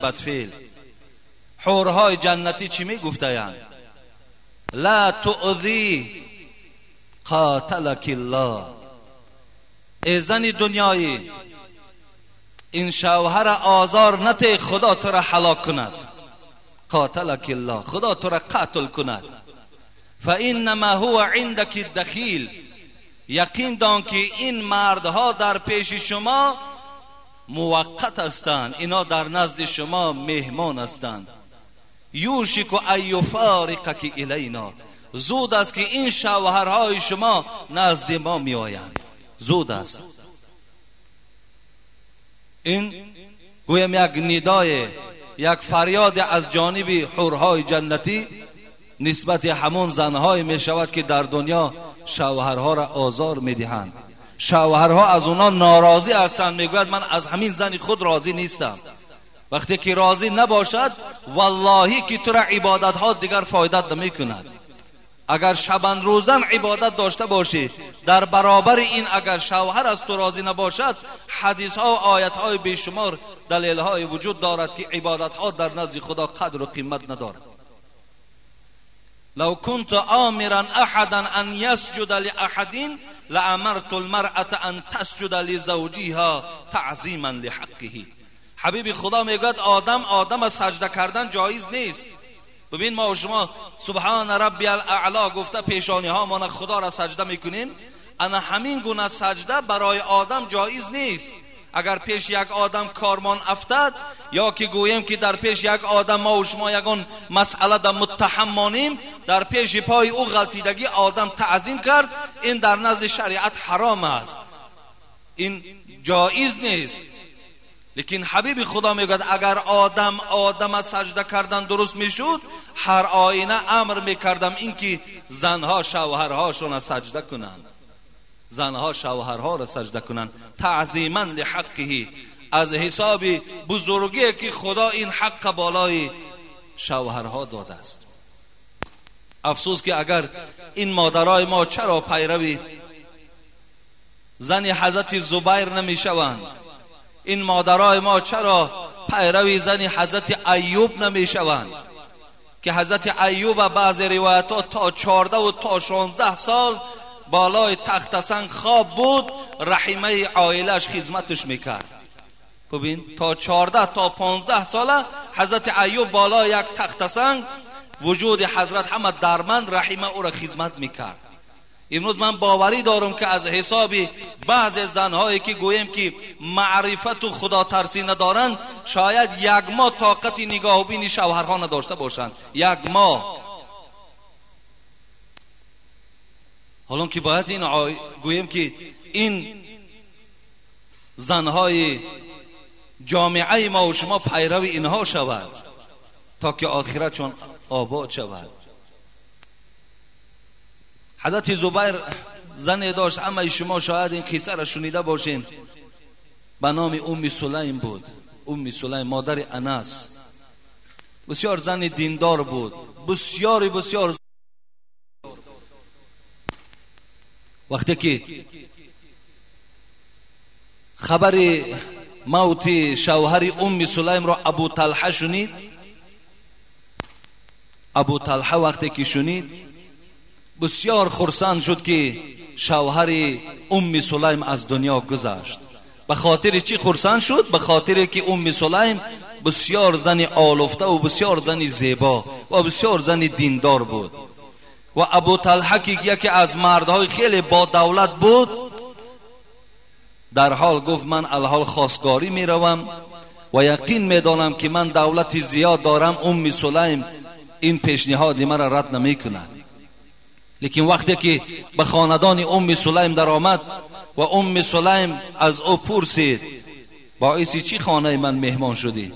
بدفعل. حورهای جنتی چی میگفتند؟ لا تؤذی قاتلک الله. ای زن دنیایی، این شوهر آزار نته، خدا تو را هلاک کند. قاتلک الله، خدا تو را قتل کند. فانما هو عندك الدخیل. یقین دان که این مردها در پیش شما موقت هستند، اینا در نزد شما مهمان هستند. یوشک ان یفارقک الینا. زود است که این شوهرهای شما نزد ما می آیند، زود است. این گویم یک ندای، یک فریاد از جانب حورهای جنتی نسبت همون زنهای می شود که در دنیا شوهرها را آزار می دهند. شوهرها از اونا ناراضی هستند، میگوید من از همین زن خود راضی نیستم. وقتی که راضی نباشد، واللهی که تو را عبادت ها دیگر فایدت نمی کند. اگر شبان روزن عبادت داشته باشی، در برابر این اگر شوهر از تو راضی نباشد، حدیث ها و آیت های بیشمار دلیل های وجود دارد که عبادت ها در نزد خدا قدر و قیمت ندارد. لو كنت آمرا احدا ان يسجد لأحد لامرت المرأة ان تسجد لزوجها تعظیما لحقه. حبیب خدا میگوید آدم آدم سجده کردن جایز نیست. ببین ما و شما سبحان ربی الاعلا گفته پیشانی ها ما خدا را سجده میکنیم، انا همین گونه سجده برای آدم جایز نیست. اگر پیش یک آدم کارمان افتد، یا که گوییم که در پیش یک آدم ما و شما یگان مسئله در متهم مانیم، در پیش پای او غلطیدگی آدم تعظیم کرد، این در نزد شریعت حرام است، این جایز نیست. لیکن حبیب خدا میگوید اگر آدم آدم سجده کردن درست میشد، هر آینه امر میکردم اینکه زنها شوهرهاشون سجده کنند، زنها شوهرها را سجده کنند، تعظیما لحقه، از حساب بزرگی که خدا این حق بالای شوهرها داده است. افسوس که اگر این مادرای ما چرا پیروی زن حضرت زبیر نمیشوند، این مادرای ما چرا پیروی زن حضرت ایوب نمیشوند که حضرت ایوب بعض روایت ها تا 14 و تا 16 سال بالای تخت سنگ خواب بود، رحیمه عائلش خدمتش میکرد. ببین تا 14 تا 15 ساله حضرت ایوب بالای یک تخت سنگ، وجود حضرت همه درمند، رحیمه او را خدمت میکرد. امروز من باوری دارم که از حساب بعض زنهایی که گوییم که معرفت و خدا ترسی ندارند، شاید یک ماه طاقت نگاه و بین شوهرها نداشته باشند، یک ماه. حالا که باید این گوییم که این زنهای جامعه ما و شما پیرو اینها شود تا که آخرتشان آباد شود. حضرت زبیر زن داشت، اما شما شاید این قصه را شنیده باشین، به نام ام سلیم بود. ام سلیم مادر انس، بسیار زن دیندار بود، بسیار بسیار. وقتی که خبر موت شوهر ام سلیم را ابو طلحه شنید، ابو طلحه وقتی که شنید بسیار خرسند شد که شوهر ام سلیم از دنیا گذشت. به خاطر چی خرسند شد؟ به خاطر که ام سلیم بسیار زن آلفته و بسیار زن زیبا و بسیار زن دیندار بود. و ابو طلحه که یکی از مردهای خیلی با دولت بود، در حال گفت من الحال خواستگاری میروم و یقین میدانم که من دولت زیاد دارم، ام سلیم این پیشنهاد مرا رد نمی کند. لیکن وقتی که به خاندان ام سلیم در آمد و ام سلیم از او پرسید باعث چی خانه من مهمان شدی؟